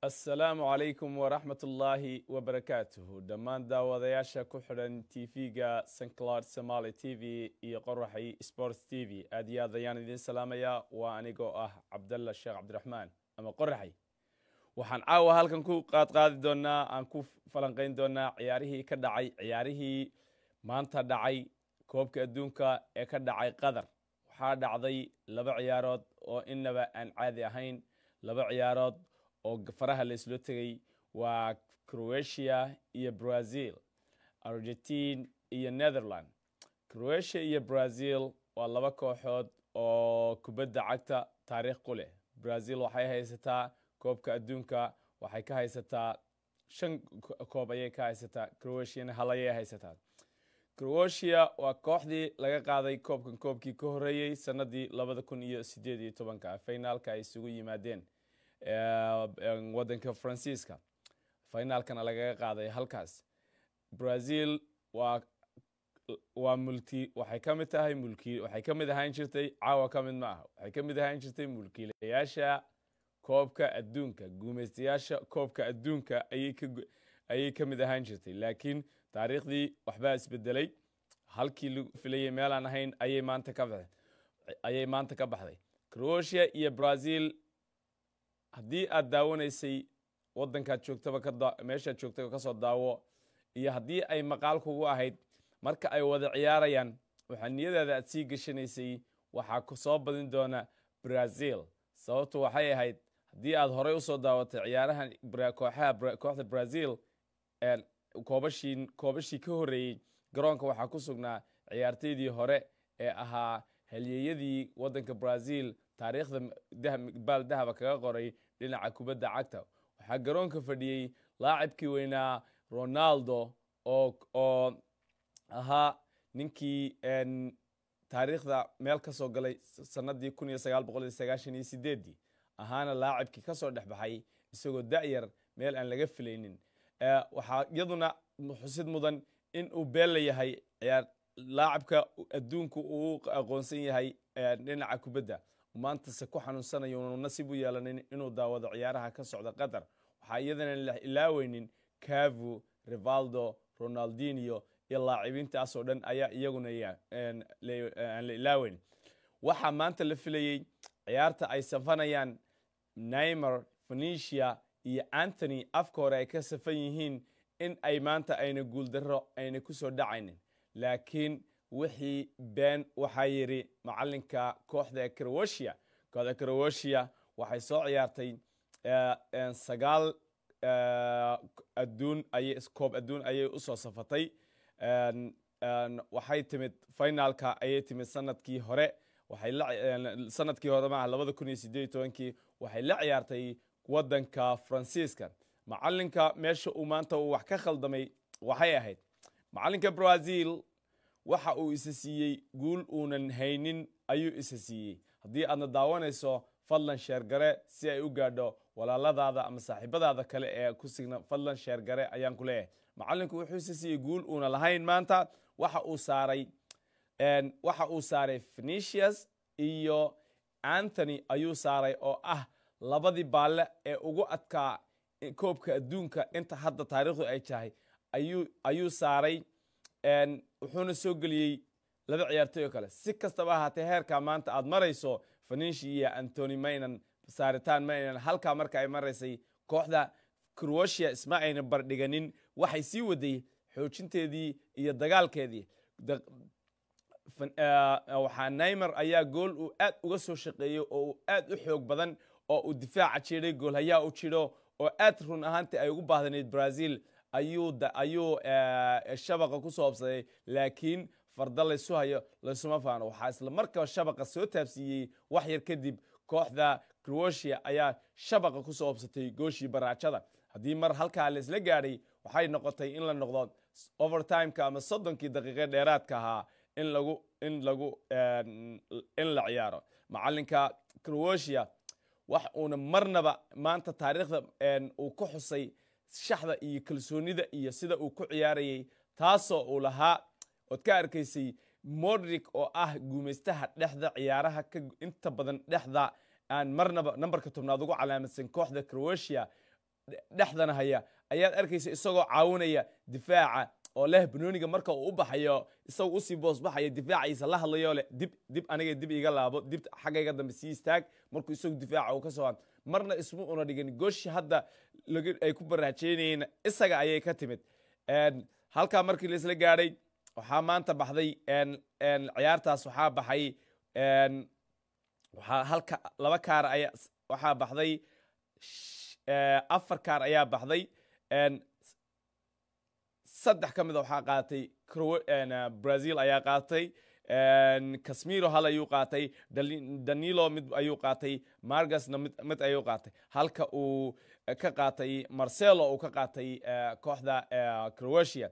Asalaamu calaykum waraxmat ullaahi wabarakaatuhu. Dhammaan daawadayaasha ku xidhan TV-ga Saint Cloud Somaly TV iyo Qoraxay Sports TV, aad iyo aad ayaan idiin salaamayaa. Waa anigoo ah Cabdalla Sheekh Cabdiraxmaan ama Qoraxay. Waxaan caawa halkan ku qaadqaadi doonaa, aan ku falanqayn doonaa ciyaarihii ka dhacay, ciyaarihii maanta dhacay Koobka Adduunka ee ka dhacay Qatar. Waxaa dhacday laba ciyaarood oo inaba aan caadi ahayn, laba ciyaarood oo faraha la islo tegay. Waa Croatia iyo Brazil, Argentine iyo Netherland. Croatia iyo Brazil waa laba kooxood oo kubadda cagta taariikh ku leh. Brazil waxay haysataa Koobka Adduunka, waxay ka haysataa shan koob ayay ka haysataa. Croatiana hal ayay haysataa. Croatia waa kooxdii laga qaaday koobkan koobkii ka horreeyey, sanadii 2018-ka, finaalka ay isugu yimaadeen waddanka Faransiiska, finaalkana lagaga qaaday halkaas. Brazil waa mulki, waxay ka mid tahay mulki, waxay ka mid ahaan jirtay, caawa ka mid ma aha, waxay ka mid ahaan jirtay mulkiilayaasha Koobka Adduunka, guumaystayaasha Koobka Adduunka ayay ka mid ahaan jirtay. Laakiin taariikhdii waxbaa isbedelay. Halkii lagu filayay meelaan ahayn ayay maanta ka baxday Croatia iyo Brazil. Haddii aad daawanaysay waddankaad joogtaba, meeshaad joogtaba kasoo daawo, iyo haddii ay maqaal kugu ahayd, marka ay wada ciyaarayaan waxaa niyadaada aad sii geshanaysay waxaa soo badin doona Brazil. Sababtu waxay ahayd, haddii aad horey usoo daawatay ciyaarahan kooxaha, kooxda Brazil koobashii ka horreeyey, garoonka waxaa ku sugnaa ciyaartoydii hore ee ahaa halyeeyadii waddanka Brazil taariikhda baal dahaba kaga qoray dhinaca kubadda cagta. Waxaa garoonka fadhiyey laacibkii weynaa Ronaldo oo ahaa ninkii taariikhda meel ka soo galay sanadii 1998-dii, ahaana laacibkii kasoo dhex baxay isagoo da'yar meel aan laga filaynin. Waxaa iyaduna xusid mudan in uu Pele yahay ciyaar laacibka adduunku uu aqoonsan yahay dhinaca kubadda, maantase ku xanuunsanayo, unu nasiib u yeelanin inuu daawado ciyaaraha ka socda Qatar. Waxaa iyadana la ilaaweynin Cafu, Rivaldo, Ronaldinho iyo laacibiintaasoo dhan ayaa iyaguna aan la ilaaweyn. Waxaa maanta la filayey ciyaarta ay safanayaan Neymar, Vinicius iyo Antony, afka hore ay ka safan yihiin, in ay maanta ayna guuldaro ayna kusoo dhacaynin. Laakiin wixii been waxaa yidhi macalinka kooxda Croatia. Kooxda Croatia waxay soo ciyaartay sagaal adduun ayay, koob adduun ayay usoo safatay. Waxay timid finaalka ayay timid sanadkii hore. Waxay la sanadkii hore maaha, 2018-kii waxay la ciyaartay waddanka Faransiiska. Macalinka meesha uu maanta uu wax ka khaldamay waxay ahayd, macalinka Brazil waxa uu isa siiyey guul uunan haynin ayuu isa siiyey. Haddii aadna daawanayso, fadlan share garee si ay u gaadho walaaladaada ama saaxiibadaada kale ee ku signa. Fadlan share garee ayaan ku leeyahay. Macalinku wuxuu isa siiyey guul uuna lahayn maanta. Waxa uu saaray Vinicius iyo Antony ayuu saaray, oo ah labadii baalle ee ugu adkaa Koobka Adduunka inta hadda taariikhdu ay tahay ayuu saaray. Wuxuuna soo geliyey laba ciyaartoy oo kale. Si kastaba ahaatee, heerkaa maanta aad marayso, Vinicius iyo Antony maynan saaritaan maynan halkaa marka ay maraysay kooxda Croatia isma aynan bardhiganin. Waxay sii waday xoojinteedii iyo dagaalkeedii. Waxaa Neymar ayaa gool uu aad uga soo shaqeeyey oo uu aad u xoog badan oo uu difaaca jiray, goolhayaa u jiro oo aad run ahaantii ay ugu baahdaneyd Brazil, ayuu shabaqa kusoo hobsaday. Laakiin farda laysu hayo laysuma faano. Waxaa isla markaba shabaqa soo taabsiiyey wax yar kadib kooxda Croatia ayaa shabaqa kusoo hobsatay gooshii baraajada. Haddii mar halkaa laisla gaadhay, waxay noqotay in la noqdo overtimeka ama 30-kii daqiiqe dheeraadka ahaa in la ciyaaro. Macalinka Croatia wax uuna marnaba maanta taariikhda uu ku xusay shaxda iyo kalsoonida iyo sida uu ku ciyaarayay, taasoo uu lahaa ood ka arkaysay Modric oo ah guumaystaha dhexda ciyaaraha ka inta badan dhexda aan marnaba nambarka 10aad ugu calaamadsan kooxda Croatia. Dhexdana haya ayaad arkaysa isagoo caawinaya difaaca oo leh banooniga marka uu u baxayo, isagoo usii boos baxaya, difaaciisa la hadlayo leh: "Dib, dib, aniga dib iga laabo, dib xaggayga dambe sii istaag." Markuu isagu difaaca uu ka soo marna isma una dhigin. Gooshi hadda ay ku baraajeynayeen isaga ayay ka timid. Halkaa markii laisla gaadhay, waxaa maanta baxday ciyaartaas, waxaa baxay, waxaa halka laba kaar ayaa waxaa baxday, afar kaar ayaa baxday. Saddex ka mida waxaa qaatay Brazil ayaa qaatay. Casemiro hal ayuu qaatay, Danilo mid ayuu qaatay, Margasna mid ayuu qaatay, halka uu ka qaatay Marcelo uu ka qaatay kooxda Croatia.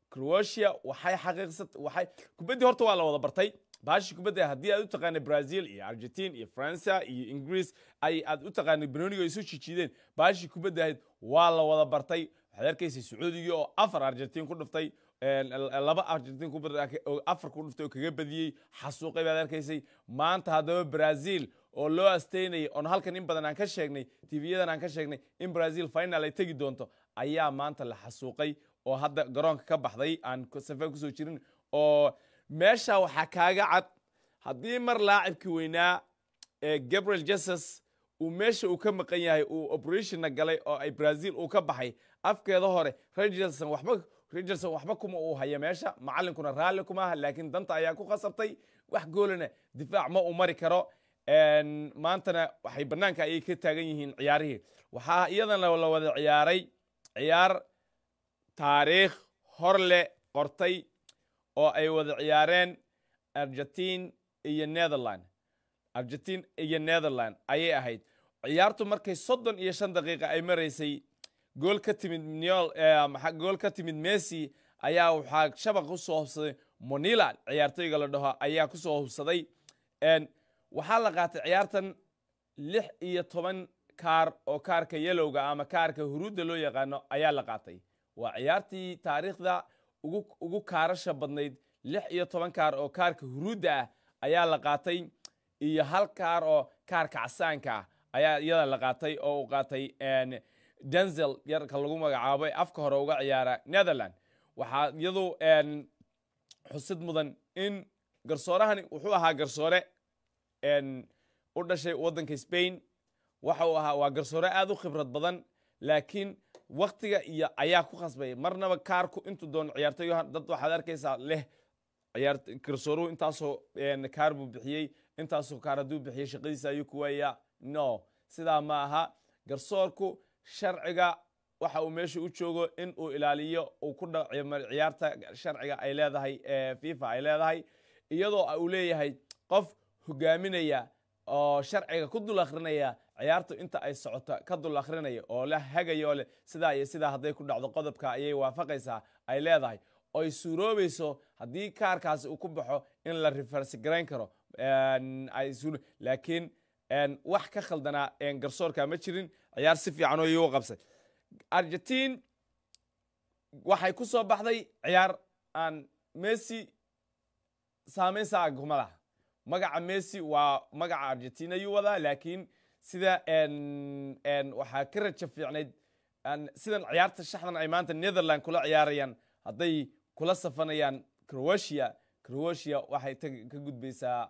Croatia waxay xaqiiqsat, waxay kubaddii horta waa la wada bartay baashi kubadda. Haddii aad u taqaanay Brazil iyo Argentine iyo Faransa iyo Ingiriis ay aad u taqaanay banooniga ay soo jijiideen, baashi kubadda ahayd waa la wada bartay. Waxaad arkaysay Sacuudigii oo afar Argentine ku dhuftay, laba Argentine ku, afar ku dhuftay oo kaga badiyey, xasuuqay baad arkaysay. Maanta haddaba Brazil oo loo asteynayay, oon halkan in badan aan ka sheegnay, TV-yadan aan ka sheegnay in Brazil final ay tegi doonto, ayaa maanta la xasuuqay oo hadda garoonka ka baxday, aan safe kusoo jirin. Oo meesha waxaa kaaga cad, haddii mar laacibkii weynaa ee Gabriel Jesus uu meesha uu ka maqan yahay, uu operation-na galay oo ay Brazil uu ka baxay afkeeda hore, Richarlison waxba, Richarlison waxba kuma uu haya meesha, macalinkuna raalli kuma aha, laakiin danta ayaa ku khasabtay. Wax goolana difaac ma uu mari karo. Maantana waxay banaanka ayay ka taagan yihiin ciyaarihii. Waxaa iyadana la wada ciyaaray ciyaar taariikh hor le qortay oo ay wada ciyaareen Argentine iyo Netherland. Argentine iyo Netherland ayay ahayd ciyaartu. Markay 35 daqiiqa ay maraysay, gool ka timid Neol, gool ka timid Messi ayaa waxaa shabaq kusoo hubsaday Monila, ciyaartoyga la dhaho ayaa kusoo hubsaday. Waxaa la qaatay ciyaartan 16 kaar oo kaarka yellow-ga ama kaarka huruudda loo yaqaano ayaa la qaatay. Waa ciyaartii taariikhda ugu kaarasha badnayd. 16 kaar oo kaarka huruudda ah ayaa la qaatay iyo hal kaar oo kaarka casaanka ah ayaa iyada la qaatay, oo uu qaatay Denzel yarka lagu magacaabo ee afka hore uga ciyaara Netherland. Waxaa iyadu xusid mudan in garsoorahani wuxuu ahaa garsoore u dhashay waddanka Spain. Waxa uu ahaa, waa garsoore aad u khibrad badan, laakiin waktiga iyo ayaa ku khasbay marnaba kaarku intuu doono ciyaartoy. Dad waxaad arkaysaa leh ciyaar garsooruhu intaasoo kaar buu bixiyey, intaasoo kaar hadduu bixiyey shaqadiisa ayuu ku waayaa. No, sidaa ma aha. Garsoorku sharciga waxa uu meesha u joogo in uu ilaaliyo, uu ku ciyaarta sharciga ay leedahay FIFA ay leedahay, iyadoo uu leeyahay qof hogaaminaya oo sharciga ku dul akhrinaya, ciyaartu inta ay socoto ka dul akhrinaya oo la hagayo leh sidaa iyo sidaa hadday ku dhacdo qodobka ayay waafaqaysaa ay leedahay, oy suuroobayso haddii kaarkaasi uu ku baxo in la reverse garayn karo. Laakiin wax ka khaldanaa garsoorka ma jirin. Ciyaar si fiican oo iyagu qabsay. Argentine waxay ku soo baxday ciyaar aan Messi saameyn saa kuma laha. Magaca Messi waa magaca Argentina ayuu wadaa, laakiin sida waxaa ka rajo fiicnayd sidan ciyaarta shaxdan ay maanta Netherland kula ciyaarayaan. Hadday kula safanayaan Croatia, Croatia waxay ka gudbaysaa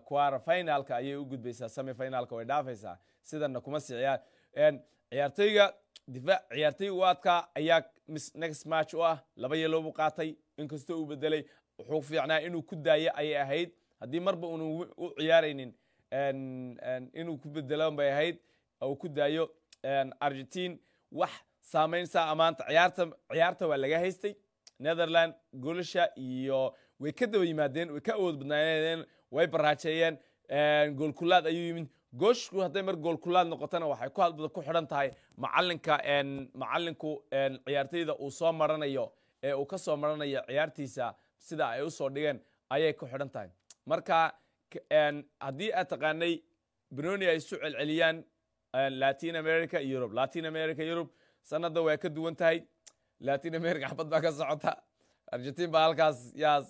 quarter final-ka ayay u gudbaysaa, semi final-ka way dhaafaysaa. Sidanna kuma sii ciyaar. Ciyaartoyga difaac, ciyaartoyga u adkaa ayaa next match u ah. Laba yellow buu qaatay inkastoo uu bedelay. Wuxuu fiicnaa inuu ku daayo ayay ahayd, haddii marba unu u ciyaaraynin inuu ku bedelo bay ahayd, uu ku daayo. Argentine wax saameyn saa amaanta ciyaarta waa laga haystay. Netherland goolasha iyo way ka daba yimaadeen, way ka awood badnaayeen, way baraajeeyeen. Goolkulaad ayuu yimid gooshku. Hadday mar goolkulaad noqotona, waxay ku hadbada ku xidhan tahay macalinka. Macalinku ciyaartoyda uu soo maranayo ee uu ka soo maranayo ciyaartiisa, sida ay usoo dhigeen ayay ku xidhan tahay. Marka haddii aad taqaanay benoni ay isu celceliyaan Latin America, Europe, Latin America, Europe, sanadda way ka duwan tahay. Latin America xabad baa ka socota. Argentine baa halkaas yaas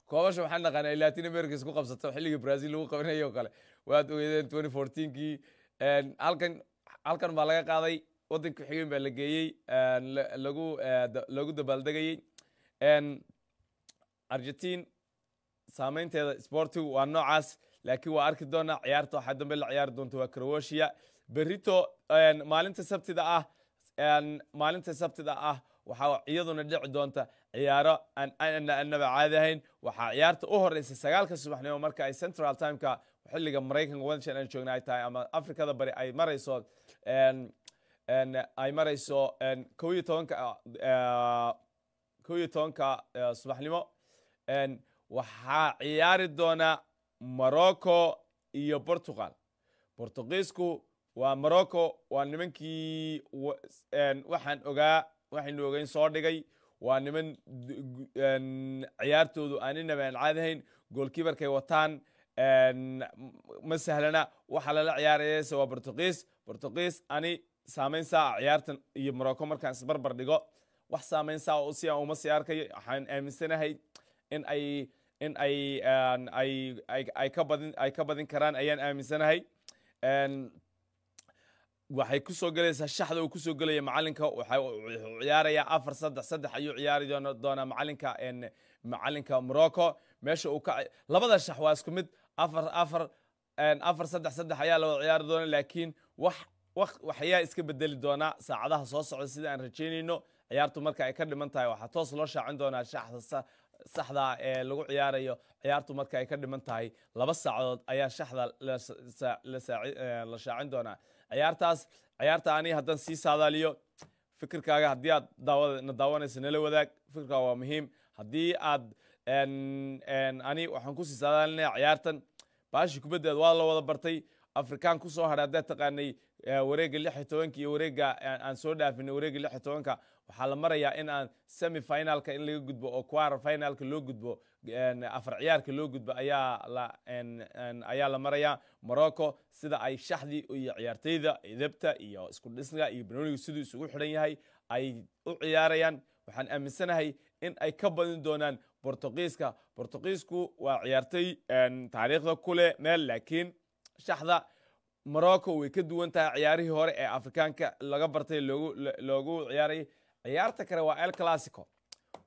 koobasha waxaan naqaanay ay Latin America isku qabsato xilligii Brazil lagu qabanayo oo kale, waad ogeydeen 2014-kii. Halkan Halkan baa laga qaaday, waddanka xigeen baa la geeyey, lagu dabaaldegayey. Argentine saameynteeda sportigu waa noocaas, laakiin waa arki doonaa ciyaarta. Waxaa dambe la ciyaari doonta waa Croatia berito, maalinta Sabtida ah. Maalinta Sabtida ah waxaa iyaduna dhici doonta ciyaaro aan anaba caadi ahayn. Waxaa ciyaarta u horeysa 9-ka subaxnimo, marka ay Central Timeka, xilliga Maraykanka Washington aan joogna ay tahay, ama Afrikada Bari ay marayso 11-ka subaxnimo. Waxaa ciyaari doona Morocco iyo Portugal. Portugiisku waa Morocco, waa nimankii waxaan ogaa, waxaynu ogeyn soo dhigay. Waa niman ciyaartoodu aan inaba aan caadahayn. Goalkeeperkay wataan ma sahlana. Waxa lala ciyaarayase waa Portugiis. Portugiis ani saameyn saa ciyaartan iyo Morocco markaan isbarbar dhigo, wax saameyn saa si aan uma sii arkayo. Waxaan aaminsanahay in ay ka badin karaan ayaan aaminsanahay. Waxay kusoo gelaysaa shaxda uu kusoo gelaya macalinka. Wuxuu ciyaarayaa 4-3-3 ayuu ciyaari doonaa macalinka Morocco. Meesha uu ka labada shax waa isku mid, afar afar 4-3-3 ayaa la wada ciyaari doona, laakiin wax waxayaa iska bedeli doonaa saacadaha soo socda, sida aan rajaynayno. Ciyaartu marka ay ka dhiman tahay waxaa toos loo shaacin doonaa shaxda saxda ee lagu ciyaarayo. Ciyaartu marka ay ka dhiman tahay 2 saacadood ayaa shaxda la shaacin doonaa ciyaartaas. Ciyaarta ani haddaan sii saadaaliyo, fikirkaaga haddii aad na daawanayso nala wadaag, fikirkaaga waa muhiim. Haddii aad ani waxaan kusii saadaalinaya ciyaartan, baashi kubaddeed waa la wada bartay. Afrikaan kusoo hadhay haddaad taqaanay wareegga 16-ka iyo wareegga aan soo dhaafinay, wareegga 16-ka waxaa la marayaa in aan semi finalka in laga gudbo oo quarter finalka loo gudbo, afar ciyaarka loo gudbo ayaa la marayaa. Morocco sida ay shaxdii iyo ciyaarteyda idabta iyo isku dhisga iyo banooniga siduu isugu xidhan yahay ay u ciyaarayaan, waxaan aaminsanahay in ay ka badin doonaan Bortugiiska. Bortugiisku waa ciyaartey taariikhda ku leh meel, laakiin shaxda Morocco way ka duwan tahay ciyaarihii hore ee Afrikaanka laga bartay loogu ciyaarayay. Ciyaarta kale waa El Clasico.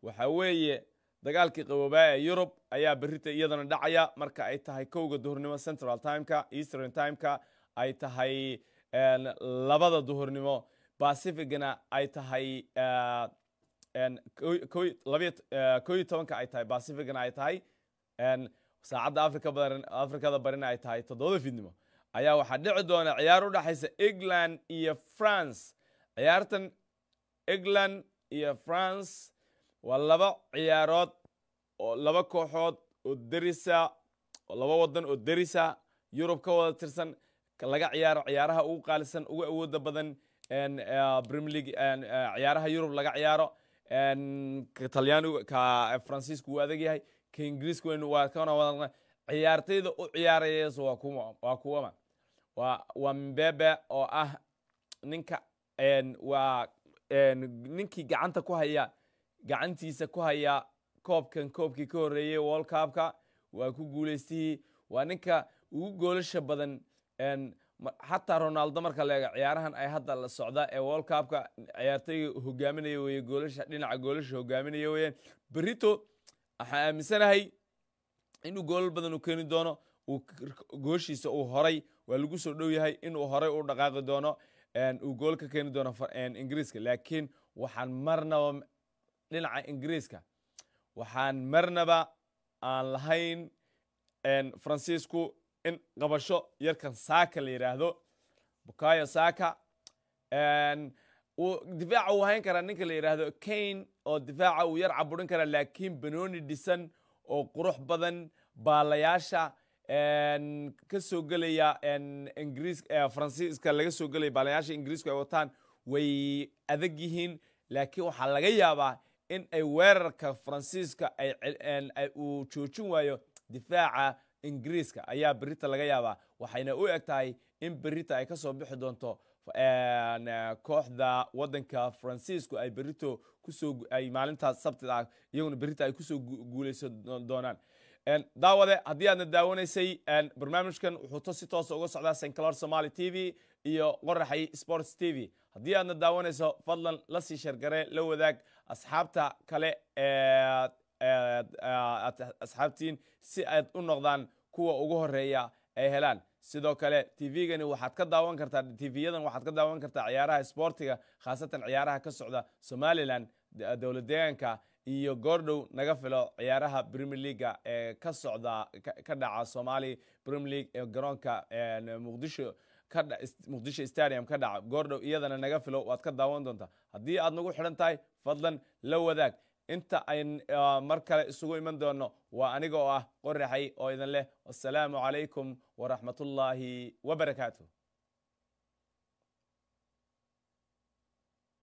Waxa weeye dagaalkii qaboobaa ee Yurub ayaa berrita iyadana dhacaya, marka ay tahay 1-da duhurnimo Central Timeka, Eastern Timeka ay tahay 2-da duhurnimo, Pacificna ay tahay 11-ka ay tahay, Pacificna ay tahay saacadda Afrika badan, Afrikada Barina ay tahay 7-da fiidnimo, ayaa waxaa dhici doona ciyaar u dhexaysa England iyo France. Ciyaartan England iyo France waa laba ciyaarood oo laba kooxood oo derisa, oo laba wadan oo derisa, Yurub ka wada tirsan, laga ciyaaro ciyaaraha ugu qaalisan, ugu awooda badan, Premier League, ciyaaraha Yurub laga ciyaaro. Ka Talyaanigu, ka Faransiisku wuu adag yahay, ka Ingiriisku waynu waa kana wada. Ciyaartayda u ciyaaraysa waa kuma? Waa kuwama? Waa Mbappe oo ah ninka waa ninkii gacanta ku haya, gacantiisa ku haya koobkan, koobkii ka horreeyey World Cupka waa ku guuleystihii, waa ninka ugu goolasha badan. Xataa Ronaldo marka la eego ciyaarahan ay hadda la socda ee World Cupka, ciyaartayga hogaaminaya weye, goolasha, dhinaca goolasha hogaaminaya weeyaan. Berito waxaan aaminsanahay inuu goolal badan uu keeni doono, uu gooshiisa uu horay waa lagu soo dhow yahay inuu horay u dhaqaaqi doono, uu gool ka keeni doono Ingiriiska. Laakiin waxaan marnaba dhinaca Ingiriiska waxaan marnaba aan lahayn Faransiisku in qabasho yarkan Saka la yidhaahdo, Bukayo Saka, difaaca uu hayn karaa ninka la yidhaahdo Kane oo difaaca uu yar caburin karaa, laakiin banooni dhisan oo qurux badan baalayaasha ka soo gelaya Ingiriis, Faransiiska laga soo gelaya, baalayaasha Ingiriisku ay wataan way adag yihiin. Laakiin waxaa laga yaabaa in ay weerarka Faransiiska ay uu joojin waayo difaaca Ingiriiska ayaa berita laga yaabaa. Waxayna u eg tahay in berita ay ka soo bixi doonto kooxda wadanka Faransiisku, ay berito kusoo ay maalintaas Sabtida ah iyaguna berita ay kusoo guuleysan doonaan. Daawade, haddii aadna daawanaysay, barnaamijkan wuxuu si toosa uga socdaa St Clair Somali TV. iyo Qoraxay Sports TV. Haddii aadna daawanayso, fadlan la sii share garee, la wadaag asxaabta kale ee asxaabtiin si aad u noqdaan kuwa ugu horeeya ay helaan. Sidoo kale TV-gani waxaad ka daawan kartaa, TV-yadan waxaad ka daawan kartaa ciyaaraha sportiga, khaasatan ciyaaraha ka socda Somaliland, dowlad deegaanka, iyo goordhow naga filo ciyaaraha Premier League-ga ee ka socda, ka dhaca Somali Premier League ee garoonka Muqdisho, Muqdisho Stadium ka dhaca goordhow. Iyadana naga filo, waad ka daawan doontaa. Haddii aad nagu xidhan tahay, fadlan la wadaag. Inta ay mar kale isugu iman doono, waa aniga oo ah Qoraxay oo idin leh, wassalaamu calaykum waraxmatullaahi wabarakaatu.